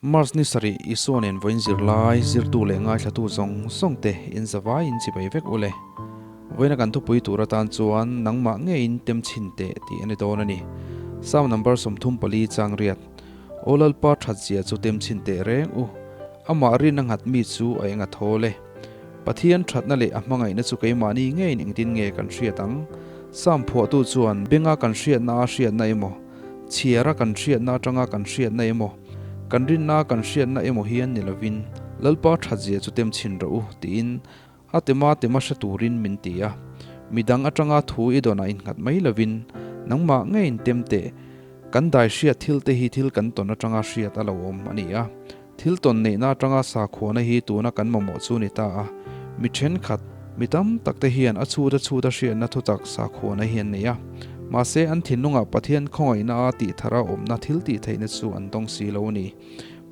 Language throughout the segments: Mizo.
March ni sarih Isua nen vawiin zirlai, zirtu leh ngaithlatu zawng zawng te in zavai in chibai vek u le. Vawiina kan thupui tur atan chuan nangmah ngeiin tem chhin teh tih a ni dawn a ni. Psalm number 34 chang riat, Aw Lalpa that zia chu tem chhin teh reng u, amah rin a nghat mi chu a eng a thawl e. Pathian thatna leh a hmangaihna chu keimahni ngeiin engtin nge kan hriat ang? Psalm phuahtu chuan benga kan hriatna a hriatna emaw, Chhiara kan hriatna atanga kan hriatna emaw, kan rinna kan hriatna emaw hian ni lovin, Lalpa thatzia chu tem chhin rawh u, tiin a tema tema hre turin min ti a. Midang atanga thu i dawnah innghat mai lovin, nangmah ngeiin tem teh, kan dai hriat thil te hi thil kan tawn atanga hriat a lo awm a ni a. Thil tawn neihna atanga sakhuana hi tuna kan mamawh chu ni ta a. Mi thenkhat, mi tam tak te hian a chhut a chhut a hriatna thutak sakhuana hi an nei a. Mahse, an thinlungah Pathian khawngaihna a tih thara awmna thil tih theihna chu an dawng si lo a ni.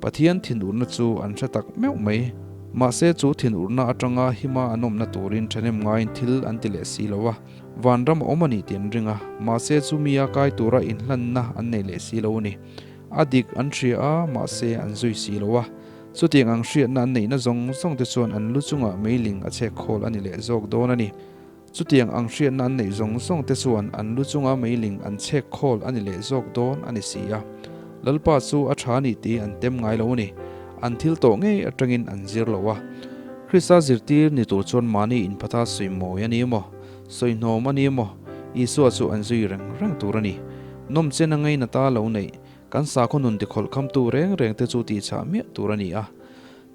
Pathian thinurna chu an hre tak meuh mai. Mahse, chu thinurna atanga hima an awmna turin thahnem ngaiin thil an ti leh si lo a. Vanram a awm a ni tih an ring a. Mahse, chumia kai tura inhlanna an nei leh si lo a ni. A dik an hria a, mahse an zui si lo a. Chutiang ang hriatna an neihna zawng zawng te chuan an lu chungah meiling a chhek khawl a ni leh zawk dawn a ni. Chutiang ang hriatna an neih zawng zawng te chuan an lu chunga meiling an chhek khawl a ni leh zawk dawn a ni si a. Lalpa chu a tha ni tih an tem ngai lo a ni. An thil tawh ngei atangin an zir lo a. Krista zirtir ni tur chuan mahni inphatha sawi mawi a ni emaw, sawi hnawm a ni emaw, Isua chu an zui reng reng tur a ni. Nawmchen a ngaina ta lo neih, kan sakhaw nun tikhawlh khamtu reng reng te chu tihchah miah tur a ni a.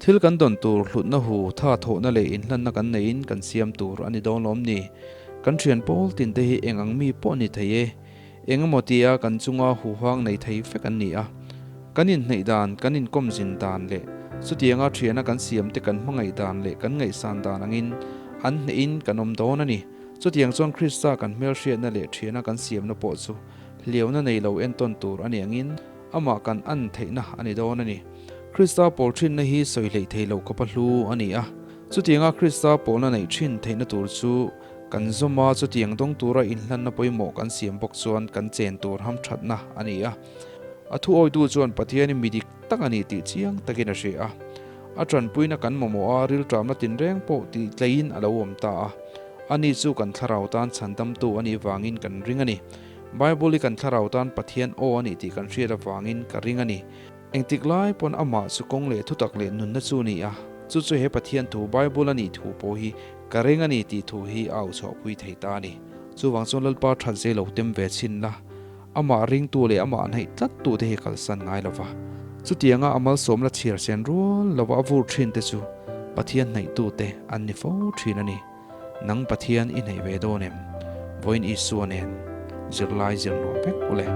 Thil kan dawn tur hlutna hu, tha thawhna leh inhlanna kan neihin kan siam tur a ni dawn lawm ni? Kan thian pawl tin te hi eng ang mi pawh ni thei e. Eng emaw tia kan chunga huhang nei thei vek an ni a. Kan inhneih dan, kan inkawm zin dan leh chutianga thiana kan siam te kan hmangaih dan leh kan ngaihsan dan angin an hnehin kan awm dawn a ni. Chutiang chuan Krista kan hmelhriatna leh thiana kan siamna pawh chu hliauna nei lo entawn tur a ni angin amah kan an theihna a ni dawn a ni. Krista pawl thinna hi sawi hleih thei lo khawpa hlu a ni a. Chutianga Krista pawlna neih thin theihna tur chu kan zawm a, chutiang dawng tura inhlanna pawimawh kan siam bawk chuan kan chen tur hamthatna a ni a. A thu awitu chuan Pathianin mi dik tak a ni tih chiang takin a hria a. A tanpuina kan mamawh a, rilṭamna tinreng pawh tih tleiin a lo awm ta a. Ani chu kan thlarau tan chhandamtu a nih vangin kan ring a ni. Bible hi kan thlarau tan Pathian aw a nih tih kan hriat avangin ka ring a ni. Engtik lai pawn amah chu kawng leh thutak leh nunna chu a ni a, chu chu he Pathian thu Bible a nih thu pawh hi ka ring a ni tih thu hi a auchhuahpui thei ta a ni. Chuvang chuan Lalpa that zei lo tem ve chhin la. Amah ringtu leh amah hnaih tlattu te hi kalsan ngai lo va. Chutianga a malsawmna chhiar sen rual lova a vur thin te chu Pathian hnaihtu te an ni fo thin a ni. Nang Pathian i hnaih ve dawn em? Vawiin Isua nen zirlai zir nuam vek u le.